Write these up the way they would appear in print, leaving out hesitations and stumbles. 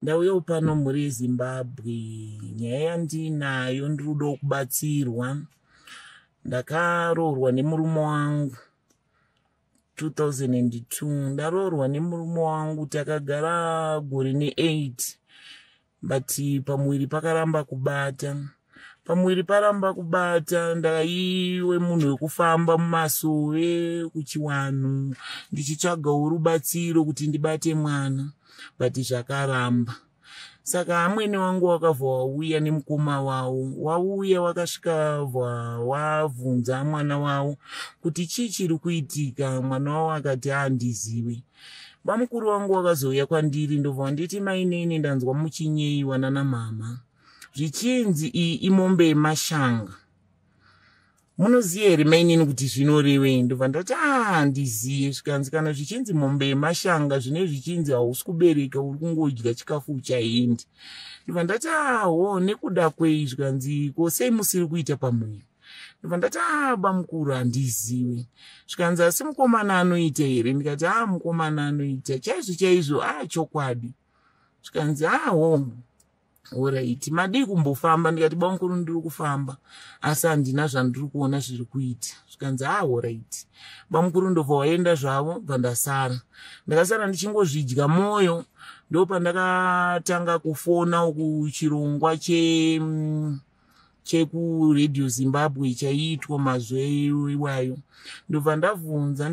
Ndauyawo pano mhuri yeZimbabwe, nyaya yandinayo ndiri kudawo kubatsirwa. Ndakaroorwa nemurume wangu 2002. Ndaroorwa nemurume wangu, takagara gore ne8, but pamuviri pakaramba kubata. Pamuviri paramba kubata, ndaiwe munhu wekufamba mumasowe kuchiwanhu ndichitsvagawo rubatsiro kuti ndibate mwana, but zvakaramba. Saka amwene wangu wakabva wauya nemukoma wavo. Wauya, wakasvika, wavhunza mwana wavo kuti chii chiri kuitika. Mwana wavo akati handizivi. Bamukuru wangu wakazouya kwandiri, ndobva wanditi, "Mainini, ndanzwa muchinyeiwa nana mama zvichinzi iyi imombe yemashanga. Munoziva here, mainini, kuti zvinorevei?" Ndobva ndati, "Handiziye." Zvikanzi, "Kana zvichinzi mombe yemashanga, zvine zvichinzi hausi kubereka, uri kungodya chikafu uchaendi." Ndobva ndati, "Aho, nekuda kwei?" Zvikanzi, "Ko sei musiri kuita pamuviri?" Ndobva ndati, "A, bamukuru, handizivi." Zvikanzi, "Asi mukomana anoita here?" Ndikati, "A, mukomana anoita chaizvo chaizvo, a, chokwadi." Zvikanzi, "Aho, alright, madii kumbofamba?" Ndikati, "Bamukuru, ndiri kufamba, asi handina zvandiri kuona zviri kuita." Zvikanzi, "A, alright, bamukuru." Ndobva waenda zvavo, bva ndasara. Ndakasara ndichingozvidya mwoyo. Ndo pandakatanga kufona kuchirongwa chekuRadio Zimbabwe chaiitwa mazuva iwayo. Ndobva ndabvunza,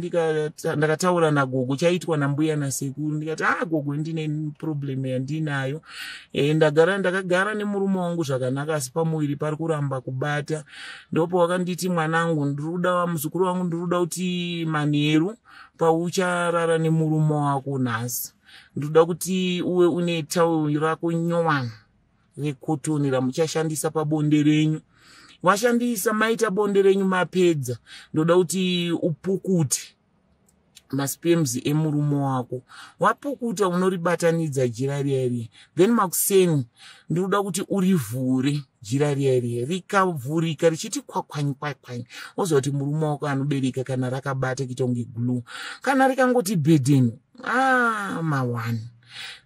ndakataura nagogo, chaiitwa nambuya nasekuru. Ndikati, "A, ah, gogo, ndine problem yandinayo. Ndagara, ndakagara nemurume wangu zvakanaka, asi pamuviri pari kuramba kubata." Ndopo wakanditi, "Mwanangu, ndirikuda, muzukuru wangu, ndiri kuda kuti manheru paucharara nemurume wako nhasi, ndoda kuti uve une towel rako nyowani rekotoni ramuchashandisa pabonde renyu. Washandisa, maita bonde renyu, mapedza, ndoda kuti upukute masperms emurume wako. Wapukuta, unoribatanidza jira riya riya. Then makuseni ndinoda kuti urivhure jira riya riya. Rikavhurika richiti kwakwanyi kwakwanyi, woziva kuti murume wako anobereka. Kana rakabata kuita kunge glue, kana rikangoti bhedheni, a mawani."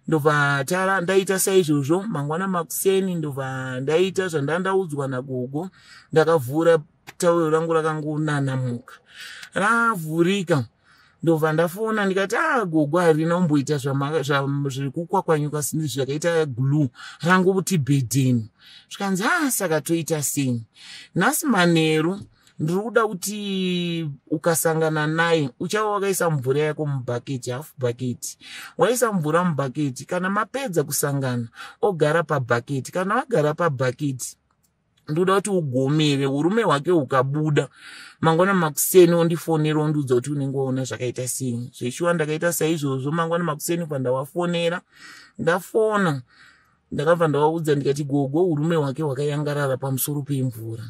Ndobva ndaita saizvozvo. Mangwana makuseni ndobva ndaita zvandandaudzwa nagogo. Ndakavhura towel rangu, rakangonanamuka, ravhurika. Ndobva ndafona, ndikati, "A, gogo, harina kumboita zvekukwakwanyuka zvakaita glue, rangoti bhedheni." Zvikanzi, "A, saka toita sei nhasi manheru? Ndiri kuda kuti ukasangana naye, uchava wakaisa mvura yako mubhaketi, half bucket. Waisa mvura mubhaketi, kana mapedza kusangana, ogara pabhaketi. Kana wagara pabhaketi, ndoda kuti ugomere. Urume hwake hukabuda mangwana makuseni, ondifonera, ondiudza kuti unenge waona zvakaita sei." Zveshuwa ndakaita saizvozvo. Mangwana makuseni pandawafonera, ndafona, ndakabva ndavaudza, ndikati, "Gogo, urume hwake hwakayangarara pamusoro pemvura."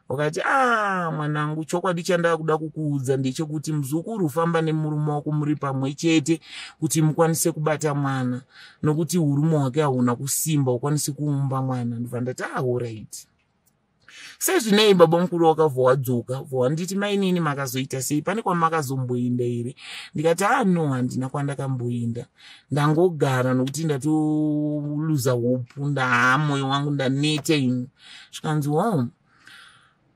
Wakati, "A, mwanangu, chokwadi chandava kuda kukuudza ndechekuti, muzukuru, ufamba nemurume wako muri pamwe chete kuti mukwanise kubata mwana, nokuti urume hwake hauna kusimba ukwanise kuumba mwana." Ndobva ndati, "Alright." Sezvinei, baba mukuru wakabva wadzoka, bva wanditi, "Mainini, makazoita sei? Pane kwamakazomboinda here?" Ndikati, "A, no, handina kwandakamboinda, ndangogara nokuti ndatoluza hope, ndaa mwoyo wangu ndaneta ini." Zvikanzi, "Wo."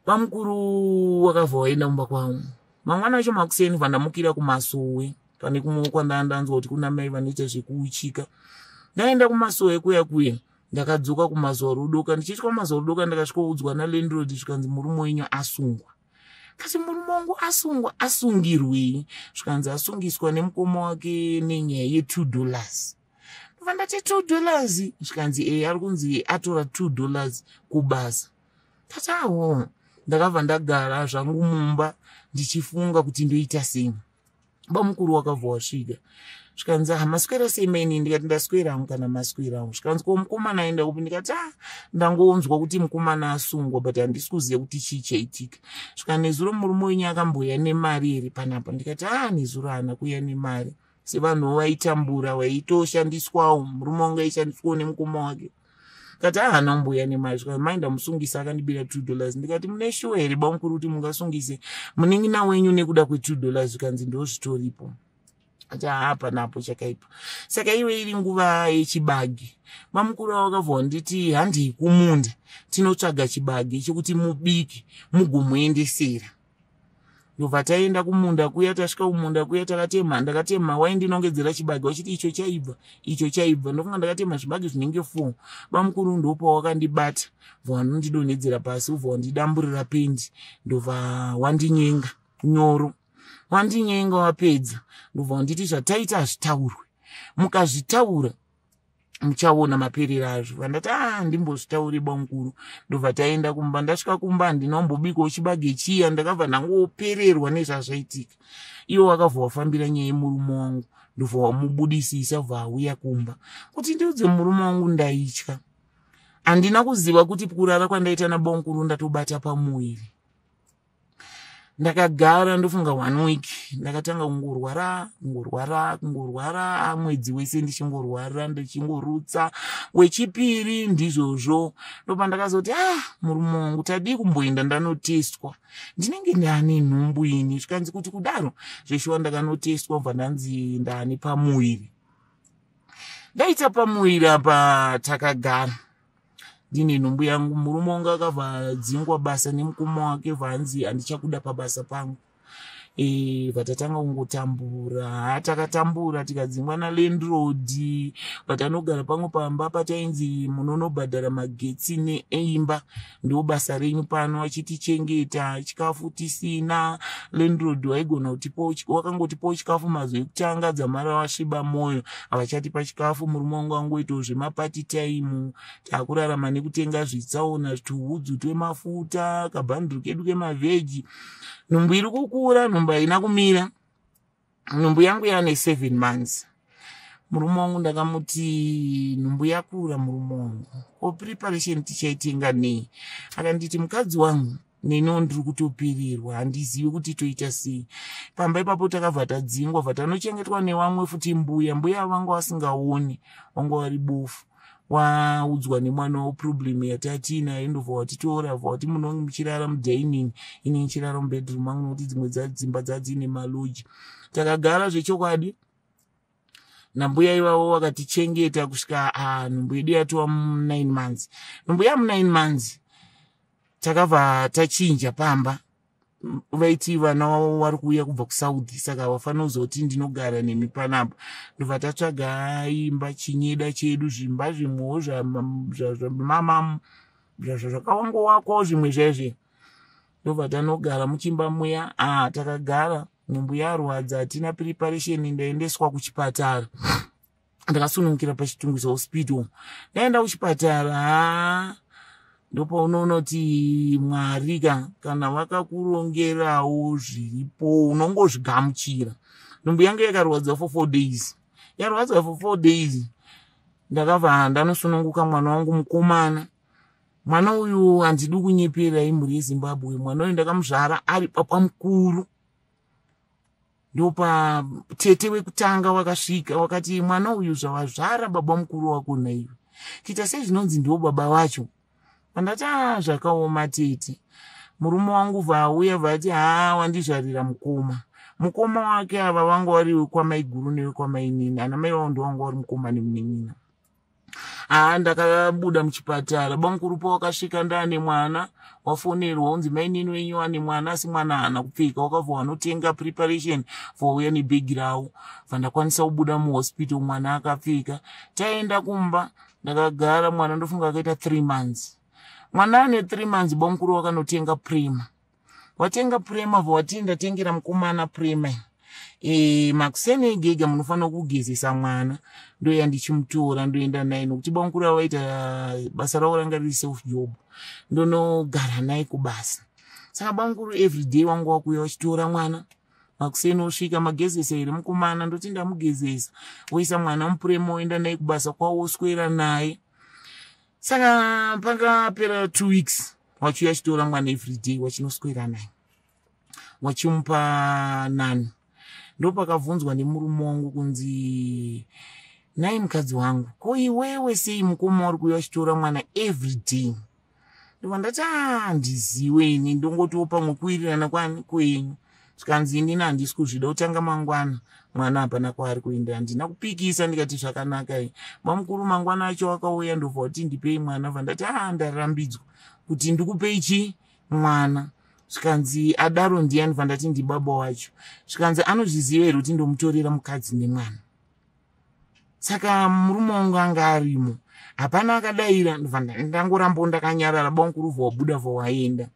Bamukuru wakabva waenda mumba kwavo. Mangwana acho makuseni bva ndamukira kumasowe. Pane kumwe kwandandanzwa kuti kuna mai vanoita zvekuuchika. Ndaenda kumasowe kuya kuya, ndakadzoka kumazuva rudoka. Ndichisvika kumazuva rudoka, ndakasvikoudzwa nalandlord, zvikanzi, "Murume wenyu asungwa." Kati, "Murume wangu asungwa? Asungirwei?" Zvikanzi, "Asungiswa nemukoma wake nenyaya ye$2." Ndobva ndati, "$2?" Zvikanzi, "E, ari kunzi atora $2 kubasa." Tati, "Aho." Ndakabva ndagara zvangu mumba ndichifunga kuti ndoita sei. Bamukuru wakabva wasvika, zvikanzi, "Ha, maswera sei, maini?" Ndikati, "Ndaswera hangu, kana maswera hangu." Zvikanzi, "Ko mukomana aenda kupi?" Ndikati, "A, ndangonzwa kuti mukomana asungwa, but handisi kuziva kuti chii chaitika." Svika, "Nezuro murume wenyu akamboya nemari here panapa?" Ndikati, "A, nezuro haana kuuya nemari." Sevanhuwo vaitambura, vaitoshandiswawo, murume wangu aishandiswawo nemukoma wake. Kati, "Ahana kumboya nemari." Svika, "Mai, ndamusungisa, akandibira $2." Ndikati, "Mune shuwa here, bamukuru, kuti mungasungise munin'ina wenyu nekuda kwe$2?" Zvikanzi, "Ndo zvitoripo." Ati haa, panapo chakaipa. Saka iwe iri nguva yechibage, bamukuru avo vakabva wanditi, "Handei kumunda tinotsvaga chibage chekuti mubike mugomuendesera." Ndobva taenda kumunda kuya. Tasvika kumunda kuya, takatema, ndakatema, waindinongedzera chibage wachiti, "Icho chaibva, icho chaibva." Ndofunga ndakatema zvibage zvinenge 4. Bamukuru ndopa wakandibata, bva wanondidonhedzera pasi, ubva wandidamburira pendi, ndobva wandinyenga nyoro. Wandinyenga wapedza, ndobva wanditi, "Zvataita hazvitaurwe, mukazvitaura muchaona maperero azvo." Vandati, "A, ndimbozvitauri, bamukuru." Ndobva taenda kumba. Ndasvika kumba, handinombobikawo chibage chiya. Ndakabva ndangopererwa nezvazvaitika. Iwo wakabva wafambira nyaya yemurume wangu, ndobva wamubudisisa, bva auya kumba kuti ndiudze murume wangu. Ndaitya, handina kuziva kuti kurara kwandaita nabamukuru ndatobata pamuviri. Ndakagara, ndofunga one week, ndakatanga kungorwara, kungorwara, kungorwara, mwedzi wese ndichingorwara, ndichingorutsa. Wechipiri ndizvozvo. Ndopa ndakazoti, "Ah, murume wangu, tadii kumboenda ndanotestwa? Ndinenge ndaane nhumbu ini." Zvikanzi, "Kuti kudaro?" Zveshuwa ndakanotestwa, bva ndanzi ndaane pamuviri. Ndaita pamuviri apa, takagara ndine nhumbu yangu. Murume wangu akabva dzingwa basa nemukoma wake, bvanzi, "Handichakuda pabasa pangu." Vatatanga kungotambura, takatambura, tikadzingwa nalandlord, vatanogara pamwe pamba patainzi, "Munonobhadhara magetsi neimba, ndo basa renyu pano." Vachitichengeta, chikafu tisina. Landlord waigona wakangotipawo chikafu mazuva ekutanga, dzamara wasviba mwoyo, havachatipa chikafu. Murume wangu angoitawo zvemapart time, taakurarama nekutenga zvitsaona, tuhudzu twemafuta, kabhanduru kedu kemavheji. Nhumbu iri kukura, nhumbu haina kumira. Nhumbu yangu yaane 7 months. Murume wangu ndakamuti, "Nhumbu yakura, murume wangu, ko preparation tichaitenga nei?" Akanditi, "Mukadzi wangu, neniwo ndiri kutopererwa, handizivi kuti toita sei." Pamba ipapo takabva tadzingwa, bva tanochengetwa nevamwe futi mbuya. Mbuya vanga vasingaoni, vanga vari bofu. Waudzwa nemwana waproblem yatatiinayo, ndobva watitora, bva wati, "Munonge muchirara mudining, ini nichirara mubedroom mangu," nokuti dzimwe dzimba dzadziine maloji. Takagara zvechokwadi nambuya ivavo, vakatichengeta kusvika nhumbu yedu yatova mu9 months. Nhumbu yamu9 months, takabva tachinja pamba. Vaiti vana vavo vari kuuya kubva kuSaudi, saka vafanira kuzoti ndinogara nemi panapa. Ndobva tatsvaga imba chinyeda chedu, zvimba zvimwewo zvamama zvakawangowakwawo zvimwe zvaizve. Ndobva tanogara muchimba muya. A, takagara, nhumbu yarwadza, hatina preparation. Ndaendeswa kuchipatara, ndakasunungukira paChitungwiza Hospital. Ndaenda kuchipatara, ha, ndopaunoona kuti Mwari ka, kana vakakurongerawo zviripo, unongozvigamuchira. Nhumbu yangu yakarwadza for 4 days. Yarwadza for 4 days, ndakabva ndanosununguka mwana wangu mukomana. Mwana uyu, handidi kunyepera imhuri yeZimbabwe, mwana uyu ndakamuzvara ari baba mukuru. Ndopa tete wekutanga wakasvika, wakati, "Mwana uyu zvawazvara baba mukuru wako naiwe, kuita sezvinonzi ndiwo baba vacho." Pandati, "A, zvakaoma tete." Murume wangu vauya, vati, "Haa, wandizvarira mukoma." Mukoma wake ava vanga vari wekwamaiguru newekwamainini, ana mai vavo ndovanga vari mukoma nemunin'ina. Haa, ndakabuda muchipatara, bamukuru pawakasvika ndaane mwana, wafonerwa unzi, "Mainini wenyu ane mwana, asi mwana haana kupfeka." Wakabva wanotenga preparation, vauya nebhegi ravo, bva ndakwanisa kubuda muhospital mwana akapfeka. Taenda kumba, ndakagara mwana, ndofunga akaita 3 months. Mwana ane 3 months, bamukuru wakanotenga pram. Watenga pram, bva wati, "Ndatengera mukomana pram. Makuseni egega munofanira kugezesa mwana." Ndoya ndichimutora, ndoenda naye, nokuti bamukuru avo vaita basa ravo ranga riri self job, ndonogara naye kubasa. Saka bamukuru everyday wangu wakuuya wachitora mwana makuseni, osvika, "Magezesa here mukomana?" Ndoti, "Ndamugezesa." Woisa mwana mupram, oenda naye kubasa kwavo, oswera naye. Saka pakapera 2 weeks, wachiuya achitora mwana everyday, wachinoswera naye, wachimupa nani. Ndopakabvunzwa nemurume wangu kunzi, "Nai mukadzi wangu, ko iwewe sei mukoma uri kuuya uchitora mwana everyday?" Ndobva ndati, "Handiziwe ini, ndongotiwo pamwe kuwirirana kwani kwenyu." Zvikanzi, "Inini handisi kuzvida, kutanga mangwana Mwana hapana kwaari kuenda. Handina kupikisa, ndikati zvakanaka. I bamukuru mangwana acho wakauya, ndobva kuti ndipei mwana. Bva ndati a ndarambidzwa kuti ndikupei chi mwana. Zvikanzi adaro ndiani? Bva ndati ndibaba wacho. Zvikanzi anozviziva here kuti ndomutorera mukadzi nemwana? Saka murume wangu anga arimo, hapana akadaira. Ndobva ndangorambo ndakanyarara. Bamukuru bva wabuda, bva waenda.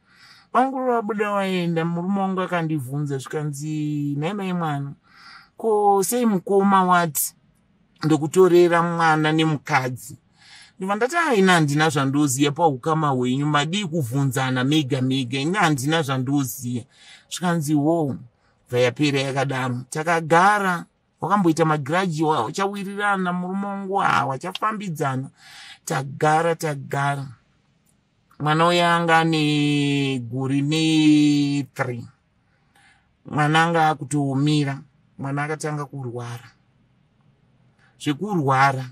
Bamukuru vabuda waenda, murume wangu akandibvunza, zvikanzi nhai mai mwana, ko sei mukoma wati ndokutorera mwana nemukadzi? Ndobva ndati aina handina zvandoziva paukama hwenyu, madii kuvhunzana mega mega, ini handina zvandoziva. Zvikanzi wo, bva yapera yakadaro. Takagara, wakamboita magiraji, wachawirirana murume wangu, ha wachafambidzana. Tagara tagara, mwana uya anga ane gore ne3, mwana anga akutoomira. Mwana akatanga kurwara zvekurwara,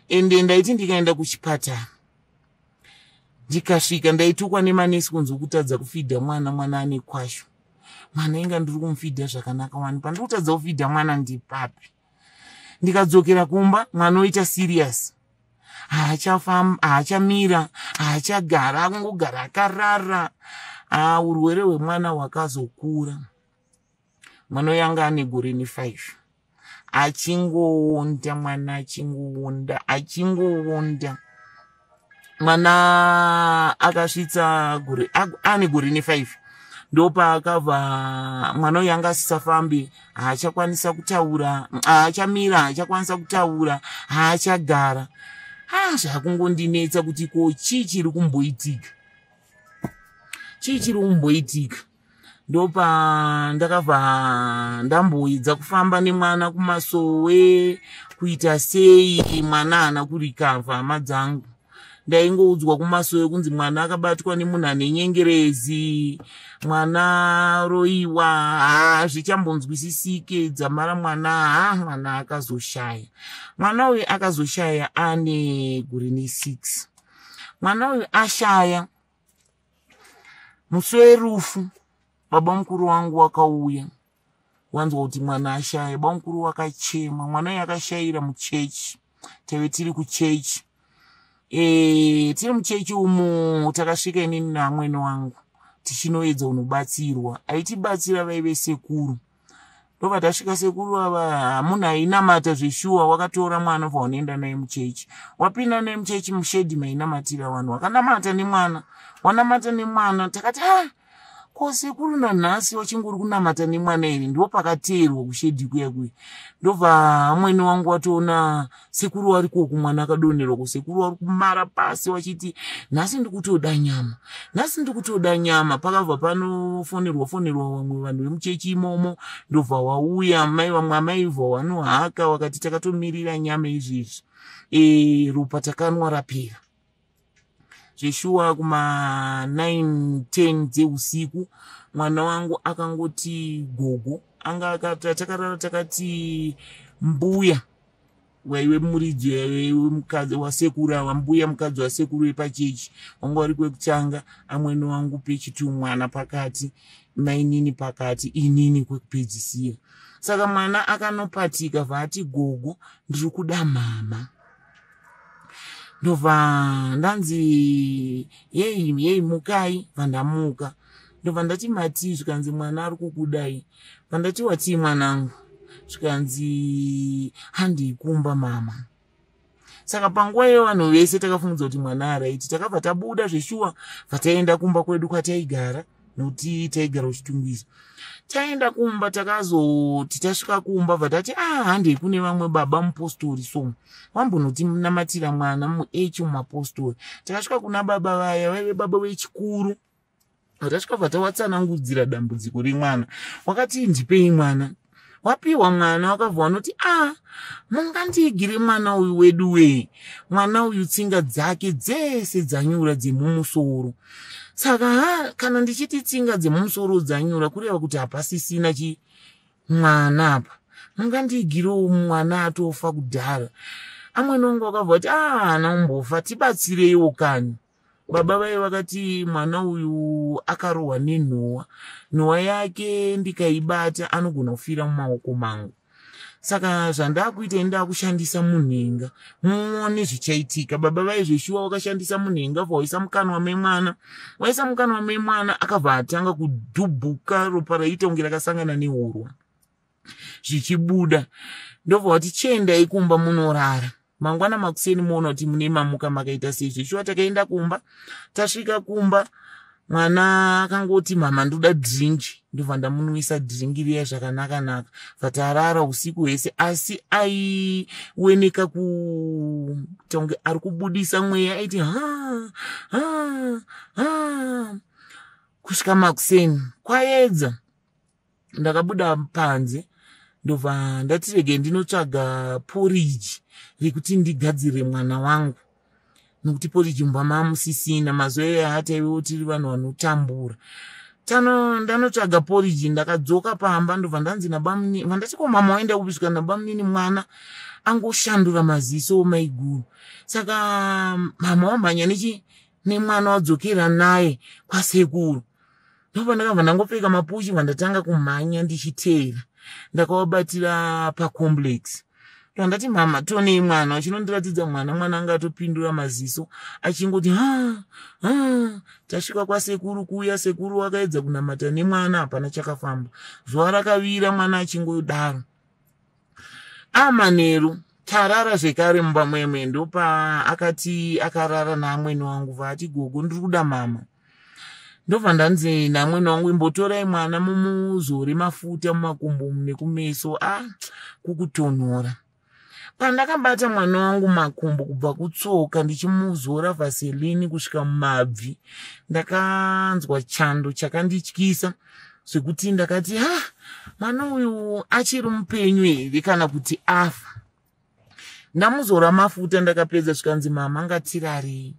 ende ndaiti ndikaenda kuchipatara, ndikasvika ndaitukwa nemanesi kunzi kutadza kufidha mwana, mwana ane kwasho. Mwana inga ndiri kumufidha zvakanaka wani, pandiri kutadza kufidha mwana ndipapi? Ndikadzokera kumba, mwana oita serious, haachafamba, haachamira, haachagara, akungogara akarara. Urwere hwemwana hwakazokura. Mwana uyu anga ane gore ne5, achingoonda mwana, achingoonda, achingoonda. Mwana akasvitsa gore, ane gore ne5, ndopaakabva mwana uyu anga asisafambi, haachakwanisa kutaura, haachamira, haachakwanisa kutaura, haachagara. Zvakungondinetsa kuti ko chii chiri kumboitika, chii chiri kumboitika? Ndopandakabva ndamboedza kufamba nemwana kumasowe, kuita sei, mwana haana kurikavha. Hama dzangu, ndaingoudzwa kumasowe kunzi mwana akabatwa nemunhu ane nyengerezi, mwana roiwa. Ha, zvichambonzwisisike dzamara mwana, ha, mwana akazoshaya. Mwana uyu akazoshaya ane gore ne6. Mwana uyu ashaya, musi werufu baba mukuru wangu wakauya, wanzwa kuti mwana ashaya. Baba mukuru wakachema. Mwana uyu akashayira muchechi, taive tiri kuchechi. Tiri muchechi umu, takasvika inini naamwene wangu tichinoedza kunobatsirwa. Aitibatsira vaive sekuru. Ndobva tasvika, sekuru ava munhu ainamata zveshuwa. Wakatora mwana, bva unoenda naye muchechi. Wapinda naye muchechi, mushedhi mainamatira vanhu, wakanamata nemwana, wanamata nemwana. Takati a ko sekuru, nanhasi wachingori kunamata nemwana here? Ndo pakateerwa kushedhi kuya kuya. Ndobva amwene wangu watoona sekuru warikoku, mwana akadonherwa ko, sekuru wari kumara pasi wachiti nhasi ndikutoda nyama, nhasi ndikutoda nyama. Pakabva panofonerwa fonerwa vamwe vanhu vemuchechi imomo, ndobva wauya mai vamwe amaibva wanohaka, wakati takatomirira nyama izvezvi. Ropa takanwa rapera zveshuwa. Kuma 9 10 dzeusiku mwana wangu akangoti gogo, anga takarara takati mbuya waive muridzi mukadzi wasekuru ava, mbuya mukadzi wasekuru wepachechi, wanga vari kwekutanga, amwene wangu pechitu, mwana pakati, mainini pakati, inini kwekupedzisira. Saka mwana akanopatika, vaati gogo, ndiri kuda mama. Ndobva ndanzi yei yei, mukai. Bva ndobva ndati matii? Zvikanzi mwana ari kukudai. Bva ndati watii mwanangu? Zvikanzi handiikumba mama. Saka panguva iyo vanhu vese takafungudza kuti mwana araiti. Takabva tabuda zveshuwa, bva taenda kumba kwedu kwataigara, nokuti taigara kuChitungwiza. Taenda kumba, takazoti tasvika kumba, bva tati ah, handei kune vamwe baba mupostori, so wambonotinamatira mwana muechi mumapostori. Takasvika kuna baba vaya, vaive baba vechikuru. Tasvika, bva tawatsanangudzira dambudziko remwana. Wakati ndipei mwana. Wapiwa mwana, wakabva wanoti a mungandiigire mwana uyu wedu wee, mwana uyu tsinga dzake dzese dzanyura dzemumusoro. Saka ha, kana ndichiti tsinga dzemumusoro dzanyura, kureva kuti hapasisina chi mwana apa, mungandiigirewo mwana atofa kudhara. Amwene wangu wakabva kuti a haana kumbofa, tibatsireiwo kani. Baba vai vakati mwana uyu akarohwa nenhowa, nhowa yake ndikaibata anogona kufira mumaoko mangu. Saka zvandakuita, ndakushandisa munhenga, muone zvichaitika. Baba vaizveshuwa wakashandisa munhenga, bva waisa mukanwa memwana. Waisa mukanwa memwana, akabva atanga kudhubhuka, ropa raiita kunge rakasangana nehurwa zvichibuda. Ndobva wati, "Chiendai kumba munorara, mangwana makuseni muona kuti mune mamuka makaita sei." Zveshuwa takaenda kumba. Tasvika kumba, mwana akangoti, "Mama, ndoda drink." Ndobva ndamunwisa drink riya zvakanaka-naka, vatarara usiku hwese, asi aiweneka kuita kunge ari kubudisa mweya, aiti ha ha ha kusvika makuseni kwaedza. Ndakabuda panze, ndobva ndati rege ndinotsvaga poriji rekuti ndigadzire mwana wangu, nokuti poriji mumba mamusisina. Mazuva iyoyo hataivewo tiri vanhu vanotambura. Tano ndanotsvaga poriji, ndakadzoka pamba, ndobva ndanzi nabamunini, vandati, "Ko mama waenda kupi?" Svika nabamunini, mwana angoshandura maziso maiguru. Saka mama wamhanya nechi nemwana, wadzokera naye kwasekuru. Ndobva ndakabva ndangopfeka mapushi, bva kumhanya ndichiteera. Ndakavabatira pacomplex, ndati, "Mama, tonei mwana." Vachinondiratidza mwana, mwana anga atopindura maziso achingoti ha ha. Tasvika kwasekuru kuuya, sekuru wakaedza kunamata nemwana, hapana chakafamba. Zuva rakavira mwana achingodaro. Amanheru tarara zvekare mumba mwemwe, ndopa akati akarara naamwene wangu, vaati, "Gogo, ndiri kuda mama." Ndobva ndanzi namwene wangu, "Imbotorai mwana mumuzore mafuta mumakumbo nekumeso." A kukutonhora. Pandakabata mwana wangu makumbo kubva kutsoka ndichimuzora vaseline kusvika mumabvi, ndakanzwa chando chakandityisa zvekuti ndakati, "Ha, mwana uyu achiri mupenyu here kana kuti afa?" Ndamuzora mafuta, ndakapedza, zvikanzi, "Mama, ngatirarei."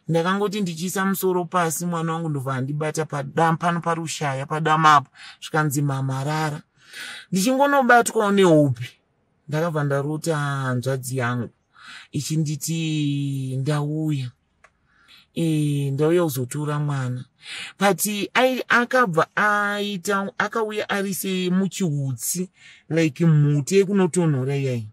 Ndakangoti ndichiisa musoro pasi, mwana wangu ndobva andibata pano parushaya padamapo, zvikanzi, "Mama, rara." Ndichingonobatwawo nehope, ndakabva ndarota hanzvadzi yangu ichinditi, "Ndauya, ndauya kuzotora mwana." But akabva aita akauya ari semuchiutsi, like mhute yekunotonhora iyai.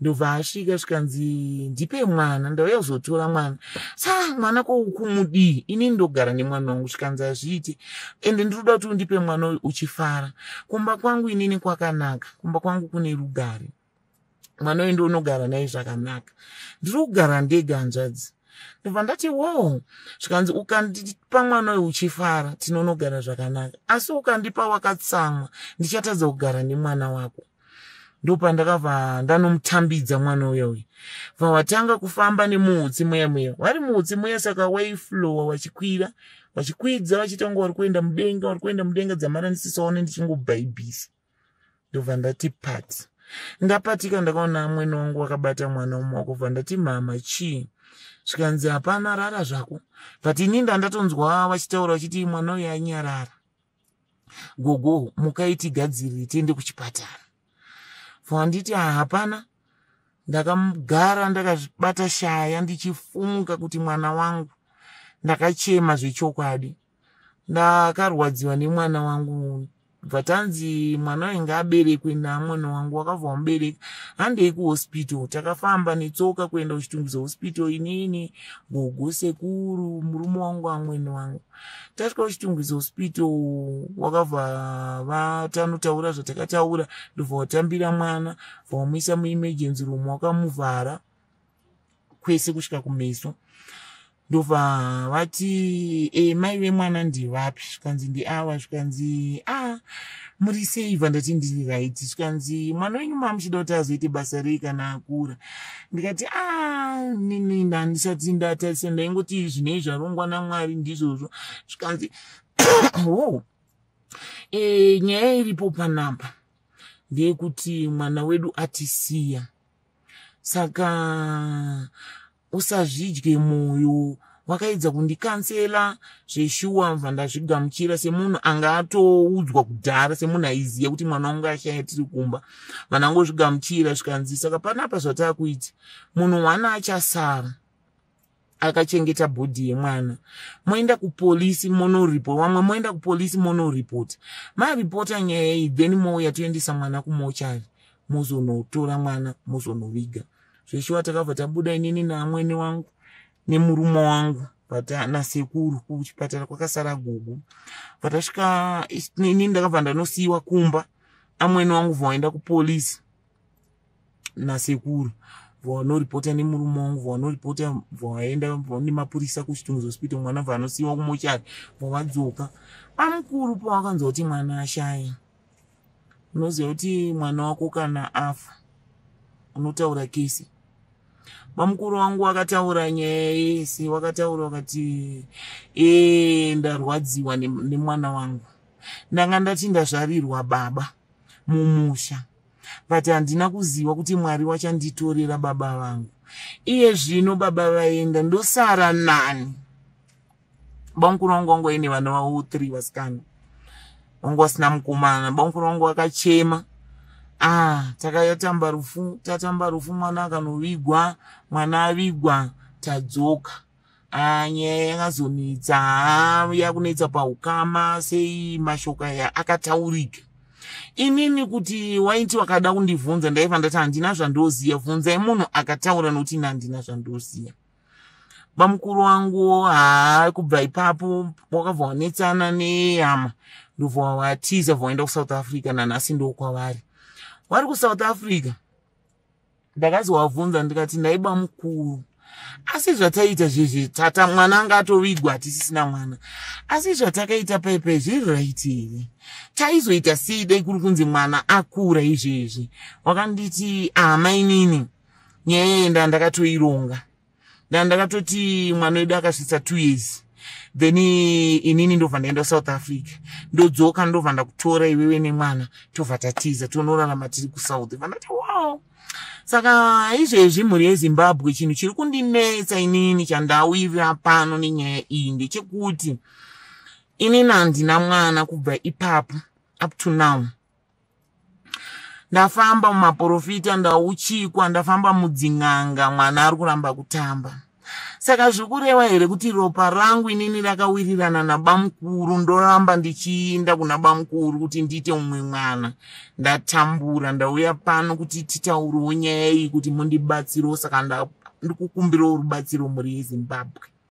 Ndobva asvika, svikanzi, "Ndipe mwana, ndauya kuzotora mwana." Sa mwana koukumudii? Inini ndogara nemwana wangu. Svikanzi, "Hazviiti, ende ndinoda kuti undipe mwana uyu uchifara. Kumba kwangu inini kwakanaka, kumba kwangu kune rugare, mwana uyu ndounogara naye zvakanaka. Ndiri kugara ndega, hanzvadzi." Ndobva ndati, "Wo." Zvikanzi, "Ukandipa mwana uyu uchifara, tinonogara zvakanaka, asi ukandipa wakatsamwa, ndichatadza kugara nemwana wako." Ndopandakabva ndanomutambidza mwana uya uya. Bva watanga kufamba nemuutsi muya muya, vari muutsi muya. Saka waiflowa wachikwira, vachikwidza, vachiita vari kuenda mudenga, vari kuenda mudenga, dzamara ndisisaone, ndichingobhaibhisa. Ndobva ndati pati. Ndapatika, ndakaona amwene wangu wakabata mwana mumaoko. Bva ndati, "Mama, chii?" Zvikanzi, "Hapana, rara zvako." But ini ndandatonzwa vachitaura vachiti, "Mwana uyu anyarara, gogo, mukaitigadzirire tiende kuchipatara." Vanditi, "Hapana." Ndakamugara ndakabata shaya ndichifunga kuti mwana wangu. Ndakachema zvechokwadi, ndakarwadziwa nemwana wangu. Bva tanzi mwana wainge aberekwe namwana wangu, wakabva wamubereka, handei kuhospital. Takafamba netsoka kuenda kuChitungwiza Hospital, inini, gogo, sekuru, murume wangu, amwene wangu. Tasvika kuChitungwiza Hospital, wakabva vatanotaura zvatakataura, ndobva watambira mwana, bva wamuisa muemergency room, wakamuvhara kwese kusvika kumeso. Ndobva vati, "Mai vemwana ndivapi?" Zvikanzi, "Ndiava." Zvikanzi, "A, muri sei?" Bva ndati, "Ndiri right." Zvikanzi, "Mwana wenyu mamuchida kuti azoite basa rei kana akura?" Ndikati, "A, nini ndandisati ndatarisa, ndaingoti zvinei zvarongwa naMwari ndizvozvo." Zvikanzi, "O, nyaya iripo panapa ndeyekuti mwana wedu atisiya, saka usazvidye mwoyo. Wakaedza kundicounsela zveshuwa." Bva ndazvigamuchira semunhu anga atoudzwa kudhara, semunhu aiziva kuti mwana wangu ashaya tiri kumba. Vanangozvigamuchira. Zvikanzi, "Saka panapa zvataakuita, munhu wana achasara akachengeta body yemwana, moenda kupolisi monoripota, vamwe moenda kupolisi monoripota, maripota nyaya iyi, then mouya toendesa mwana kumochari." Mozonotora mwana, mozonoviga. Zveshuwa takabva tabuda, inini naamwene wangu nemurume wangu nasekuru. Kuchipatara kwakasara gogo. Patasvika, inini ndakabva ndanosiyiwa kumba. Amwene wangu vaenda kupolisi nasekuru, vanoripota, nemurume wangu vanoripota, vaenda nemapurisa kuChitungwiza Hospital. Mwana vanosiyiwa kumochari, vavadzoka. Pamukuru pavakanzwa kuti mwana ashaya, unoziva kuti mwana wako kana afa unotaura kesi. Bamukuru wangu wakataura nyaya yese, wakataura wakati, "E, ndarwadziwa nemwana wangu. Ndanga ndati ndazvarirwa baba mumusha, but handina kuziva kuti Mwari wachanditorera baba vangu. Iye zvino baba vaenda, ndosara nani?" Bamukuru wangu wangu aine vana vavo three vasikana, vangu vasina mukomana. Bamukuru wangu akachema. Ah, takatamba rufu, tatamba rufu, mwana akanovigwa. Mwana avigwa, tadzoka. Ah, nyaya yakazonetsa, yakunetsa paukama. Sei mashoko aya akataurika? Inini kuti waiti wakada kundibvunza, ndaiva ndati handina zvandoziva, bvunzai munhu akataura, nokuti ini handina zvandoziva. Bamukuru wangu, haa, kubva ipapo wakabva wanetsana nehama, ndobva watiza, bva kuSouth Africa. Nanhasi ndokwavari, vari kuSouth Africa. Ndakazovabvunza ndikati, "Ndaiba mukuru, asi zvataita zvezvi, tata mwana anga atovigwa, hatisisina mwana, asi zvatakaita paipai zviri right here? Taizoita sei dai kuri kunzi mwana akura izvezvi?" Wakanditi, "Amainini, nyaya yenda ndakatoironga, ndakatoti mwana wedu akasvitsa 2 years, then inini ndobva ndaenda kuSouth Africa, ndodzoka, ndobva ndakutora iwewe nemwana, tobva tatiza, tonorarama tiri kuSouth." Vandati, "Wow." Saka izvezvi, mhuri yeZimbabwe, chinhu chiri kundinetsa inini chandawira pano nenyaya iyi ndechekuti inini handina mwana kubva ipapo up to now. Ndafamba mumaprofita, ndauchikwa, ndafamba mudzin'anga, mwana ari kuramba kutamba. Saka zvikureva here kuti ropa rangu inini rakawirirana nabamukuru, ndoramba ndichiinda kuna bamukuru kuti ndiite mumwe mwana? Ndatambura, ndauya pano kuti titaurewo nyaya iyi, kuti mundibatsirewo. Saka ndikukumbirawo rubatsiro, mhuri yeZimbabwe.